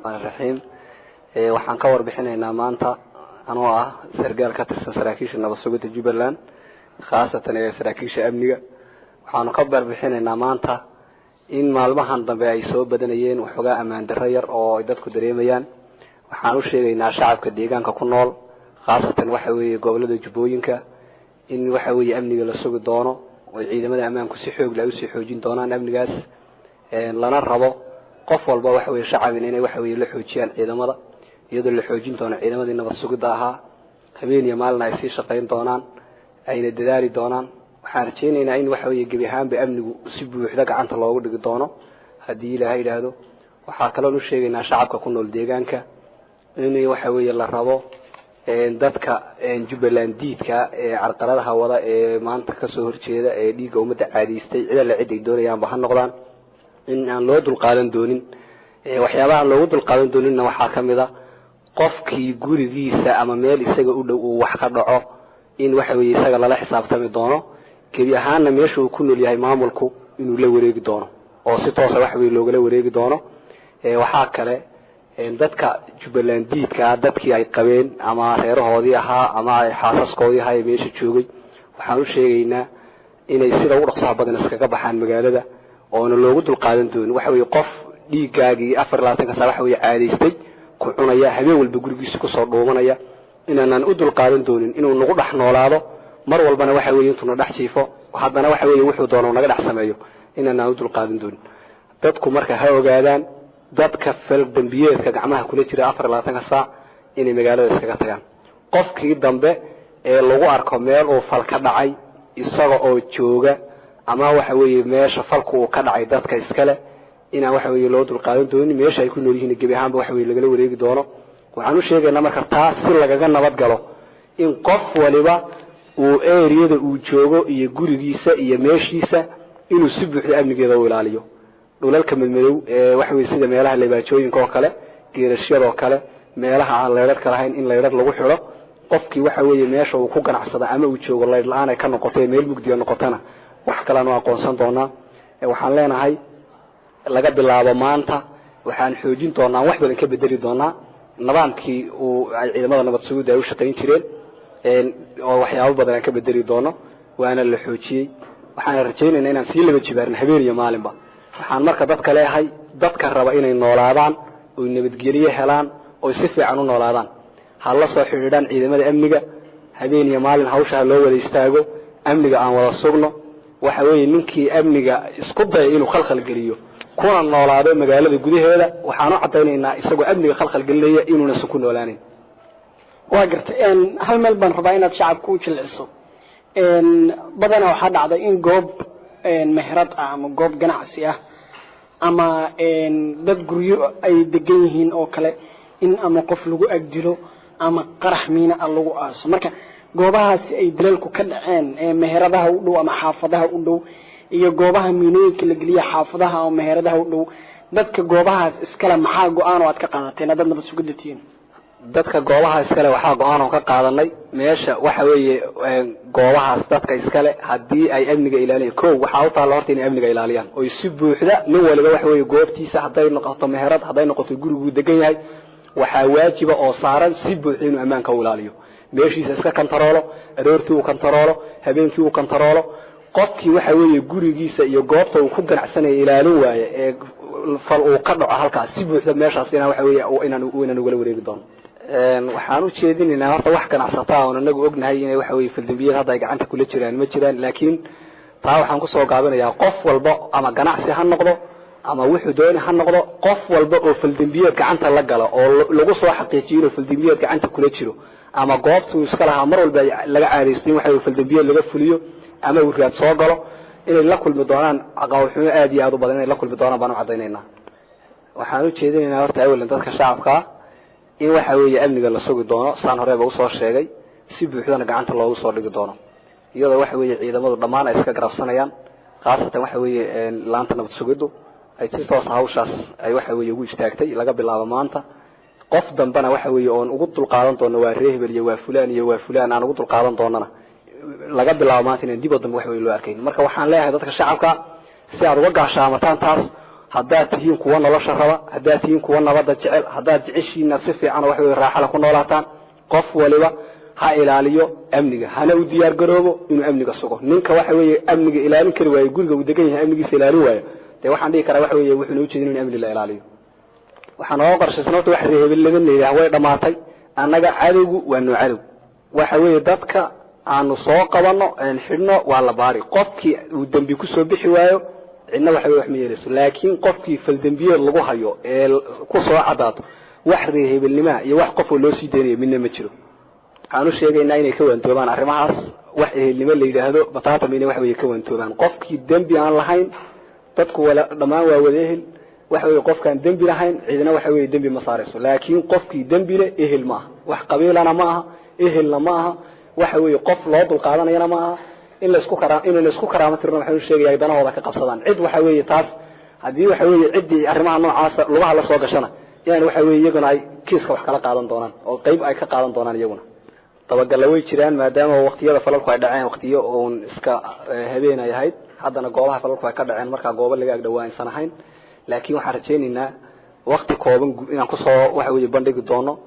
Raxiim, waxaan ka warbixinaynaa maanta anoo ah sargaal ka tirsan saraakiisha nabad sugidda Jubbaland, khaasatan ee saraakiisha amniga. Waxaanu ka warbixinaynaa maanta in maalmahan dambe ay soo badanayeen waxoogaa ammaan darro yar oo ay dadku dareemayaan. Waxaan u sheegaynaa shacabka deegaanka ku nool, khaasatan waxa weeye gobollada Jubbooyinka, in waxa weeye amniga la sugi doono oo ciidamada ammaanku si xoog leh ay usii xoojin doonaan amnigaas, lana rabo qof walba waxa weye shacabin inay waxa weye la xoojiyaan ciidamada, iyadoo la xoojin doono ciidamadii nabad sugidda ahaa, habeen iyo maalina ay sii shaqayn doonaan, ayna dadaali doonaan. Waxaan rajaynaynaa in waxa weye gebi ahaanba amnigu si buuxda gacanta loogu dhigi doono haddii Ilaahay yidhaahdo. Waxaa kaloon u sheegaynaa shacabka ku nool deegaanka in waxa weeye la rabo dadka Jubbaland diidka ee carqaladaha wada ee maanta kasoo horjeeda ee dhiigga ummadda caadiystay, cid alle cid ay doonayaanba ha noqdaan, in aan loo dulqaadan doonin. Waxyaabaha aan loogu dulqaadan dooninna waxaa ka mid a qofkii gurigiisa ama meel isaga u dhow uu wax ka dhaco in waxa weeye isaga lala xisaabtami doono, gebi ahaanna meesha uu ku nool yahay maamulku inuu la wareegi doono oo si toosa waxa weye loogala wareegi doono. Waxaa kale dadka Jubbaland diidkaa, dadkii ay qabeen ama reerahoodii ahaa ama ay xaasaskoodii ahaa ee meesha joogay, waxaan u sheegaynaa inay sida ugu dhaqsaha badan iskaga baxaan magaalada oona loogu dulqaadan doonin. Waxa weye qof dhiiggaagii 24-ka saa waxa weye caadaystay ku cunaya, habeen walba gurigiisa kusoo dhuumanaya, inaanaan u dulqaadan doonin inuu nagu dhex noolaado mar walbana, waxa weye intuuna dhex jiifo haddana waxa weeye wuxuu doono naga dhex sameeyo, inaanaan u dulqaadan doonin. Dadku marka ha ogaadaan dadka fal dambiyeedka gacmaha kula jira 24-ka saac inay magaalada iskaga tagaan. Qofkii dambe ee lagu arko meel uu fal ka dhacay isaga oo jooga ama waxa weeye meesha falku uu ka dhacay dadka iskale, inaan waxa weeye loo dulqaadan doonin, meesha ay ku nool yihiin gebi ahaanba waxa weye lagala wareegi doono. Waxaan u sheegaynaa marka taas si lagaga nabad galo in qof waliba uu eriyada uu joogo iyo gurigiisa iyo meeshiisa inuu si buuxda amnigeeda u ilaaliyo. Dhulalka madmadow ee waxa weye sida meelaha lebaajooyinka oo kale, geerashyadoo kale, meelaha aan laydharka lahayn in laydhar lagu xidho. Qofkii waxa weeye meesha uu ku ganacsada ama uu joogo laydh la-aan ay ka noqoto ee meel mugdiga noqotona, wax kaleanu aqoonsan doonaa. Waxaan leenahay laga bilaabo maanta waxaan xoojin doonaa, wax badan ka bedeli doonaa nidaamkii uu ay ciidamada nabad sugidda ay u shaqayn jireen, oo waxyaabo badan aan ka bedeli doono, waana la xoojiyey. Waxaan rajaynaynaa inaan sii laba jibaarno habeen iyo maalinba. Waxaan marka dadka leeyahay, dadka raba inay noolaadaan oy nabadgelyo helaan oy si fiican u noolaadaan, ha la soo xidhiidhaan ciidamada amniga. Habeen iyo maalin hawsha ha loo wada istaago, amniga aan wada sugno. Waxa weeye ninkii amniga isku daya inuu khalkhal geliyo kuna noolaado magaalada gudaheeda, waxaan u caddaynaynaa isagoo amniga khalkhal gelinaya inuunasan ku noolaanayn. Waa gartay. Hal meel baan rabaa inaad shacabka u jilciso. Badanaa waxaa dhacday in goob meherad ah ama goob ganacsi ah ama dad guryo ay degan yihiin oo kale in ama qof lagu agdilo ama qarax miina ah lagu aaso. Marka goobahaasi ay dilalku ka dhaceen ee meheradaha u dhow ama xaafadaha u dhow iyo goobaha miinooyinka la geliya xaafadaha oo meheradaha u dhow, dadka goobahaas iskale maxaa go-aan oo aad ka qaadateen haddaad nabad sugidda tihiin? Dadka goobaha iskale waxaa go-aan oo ka qaadanay meesha waxa weeye goobahaas dadka iskale haddii ay amniga ilaaliyan, ko waxaa u taalla horta inay amniga ilaaliyaan oy si buuxda nin waliba waxa weeye goobtiisa, hadday noqoto meherad, hadday noqoto guriguu degan yahay, waxaa waajiba oo saaran si buuxda inuu ammaanka u ilaaliyo, meeshiisa iska kantaroolo, aroortii uu kantaroolo, habeenkii uu kantaroolo. Qofkii waxa weeye gurigiisa iyo goobta uu ku ganacsanaya ilaalin waaye ee fal uu ka dhaco halkaas, si buuxda meeshaas inaan waxa weeye inaan ugala wareegi doono. Waxaan u jeedinaynaa horta wax ganacsataa oon anagu ognahay inay waxa weye faldambiyada hadda ay gacanta kula jiraan ma jiraan, laakiin taa waxaan kusoo gaabinayaa qof walba, ama ganacsi ha noqdo ama wuxuu dooni ha noqdo, qof walba oo faldambiyeed gacanta la galo oo lagu soo xaqiijiyo inuu faldambiyeed gacanta kula jiro ama goobtuu iska lahaa mar walba laga caadaysto in waxa faldambiyeed laga fuliyo ama uu raad soo galo, inay la kulmi doonaan caqabad xumo aad iyo aad u badan inay la kulmi doonaan baan u caddaynaynaa. Waxaan u jeedinaynaa horta awalan dadka shacabkaa in waxa weeye amniga la sugi doono, saan horeba usoo sheegay, si buuxdana gacanta loogu soo dhigi doono, iyadoo waxa weeye ciidamadu dhammaan ay iska garabsanayaan, khaasatan waxa weeye laanta nabad sugiddu ay si toosa hawshaas ay waxa weeye ugu istaagtay laga bilaabo maanta. Qof dambena waxa weeye oon ugu dulqaadan doono waa ree hebel iyo waa fulaan iyo waa fulaan aan ugu dulqaadan doonana laga bilaabo maanta inaan dib oo dambe wax wey loo arkayn. Marka waxaan leeyahay dadka shacabka, si aad uga gaashaamataan taas, Haddaad tihiin kuwa nolosha raba, haddaad tihiin kuwa nabadda jecel, haddaad jeceshiin inaad si fiican wax wey raaxala ku noolaataan, qof waliba ha ilaaliyo amniga, hana u diyaar garoobo inuu amniga sugo. Ninka waxa weeye amniga ilaalin kari waayo, guriga uu degan yahay amnigiisa ilaalin waayo, dee waxaan dhihi karaa waxa weeye wuxuuna ujeedin in amni la ilaaliyo. Waxaa nooga qorshaysan horta wax reehebelnimo la yidhaah way dhammaatay. Annaga cadowgu waa noo cadow. Waxa weeye dadka aanu soo qabanno een xidhno waa la baari. Qofkii uu dembi kusoo bixi waayo, cidna waxa weye wax ma yeelayso, laakiin qofkii faldembiyeed lagu hayo ee ku soo caddaato, wax reehebelnimaha iyo wax qofoo loo sii deynayo midna ma jiro. Waxaan u sheegaynaa inay ka waantoobaan arrimahaas. Wax ehelnimo la yidhaahdo bataatam inay wax weye ka waantoobaan. Qofkii dembi aan lahayn, dadku wala dhammaan waa wada ehel. Waxa weye qofkaan dembi lahayn cidina waxa weye dembi ma saarayso, laakiin qofkii dembi leh ehel ma aha, wax qabiilana ma aha, ehelna ma aha, waxa weeye qof loo dulqaadanayana ma aha. In laisku kara inayna isku karaamo tirno waxaan u sheegaya danahooda ka qabsadaan cid. Waxa weeye taas haddii waxa weeye ciddii arrimaha noocaasa lugaha la soo gashana, inaan waxa weeye iyaguna ay kiiska wax kala qaadan doonaan oo qayb ay ka qaadan doonaan iyaguna. Dabagalla way jiraan, maadaama waqtiyada falalku ay dhaceen waqtiyo uun iska habeen ay ahayd. Haddana goobaha falalku ay ka dhaceen markaa goobo laga agdhawaa aysan ahayn, laakiin waxaan rajaynaynaa waqti kooban inaan kusoo waxa weeye bandhigi doono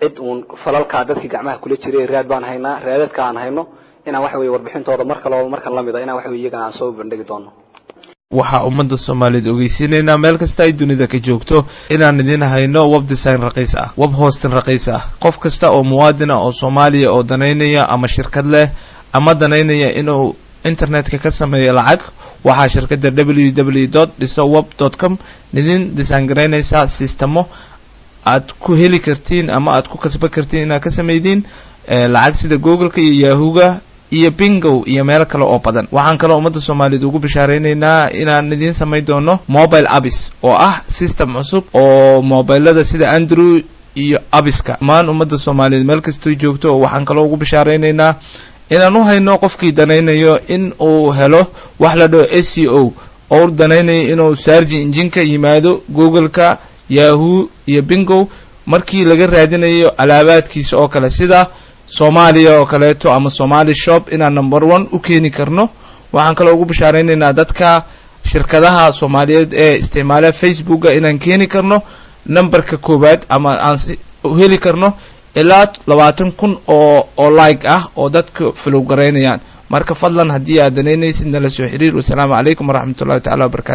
cid uun falalkaa dadkii gacmaha kula jiray. Raad baan haynaa, raadadka aan hayno inaan waxa weye warbixintooda mar kaloo markan lamid a inaan waxa weye iyagana aan soo bandhigi doono. Waxaa ummadda Soomaaliyeed ogeysiinaynaa meel kasta ay dunida ka joogto inaan idin hayno web design raqiis ah, web hosting raqiis ah. Qof kasta oo muwaadin ah oo Soomaaliya oo danaynaya ama shirkad leh ama danaynaya inuu internetka ka sameeyo lacag, waxaa shirkadda www.dhisoweb.com idin design garaynaysaa sistamo aad ku heli kartiin ama aad ku kasban kartiin inaad ka sameydiin lacag, sida Google-ka iyo Yahooga iyo Bingo iyo meelo kale oo badan. Waxaan kaloo ummadda Soomaaliyeed ugu bishaareynayna inaan idiin samayn doono mobile apps oo ah system cusub oo mobilada sida Android iyo apps-ka. Dhammaan ummadda Soomaaliyeed meel kastoy joogto waxaan kaloo ugu bishaareynayna inaan u hayno qofkii danaynayo in uu helo wax la dhaho SEO oo danaynayo inuu search engine-ka yimaado Google-ka, Yahoo iyo Bingo markii laga raadinayo alaabaadkiisa oo kale, sida Soomaaliya oo kaleeto ama Somali shop, inaan number one u keeni karno. Waxaan kaloo ugu bishaareynayna dadka shirkadaha Soomaaliyeed ee isticmaala Facebooka inaan keeni karno numberka koowaad ama aan heli karno ilaa 20,000 oo like ah oo dadka follow garaynayaan. Marka fadlan haddii aad danaynaysid nala soo xiriir. Wasalaamu calaykum waraxmatullahi tacala wabarakatu.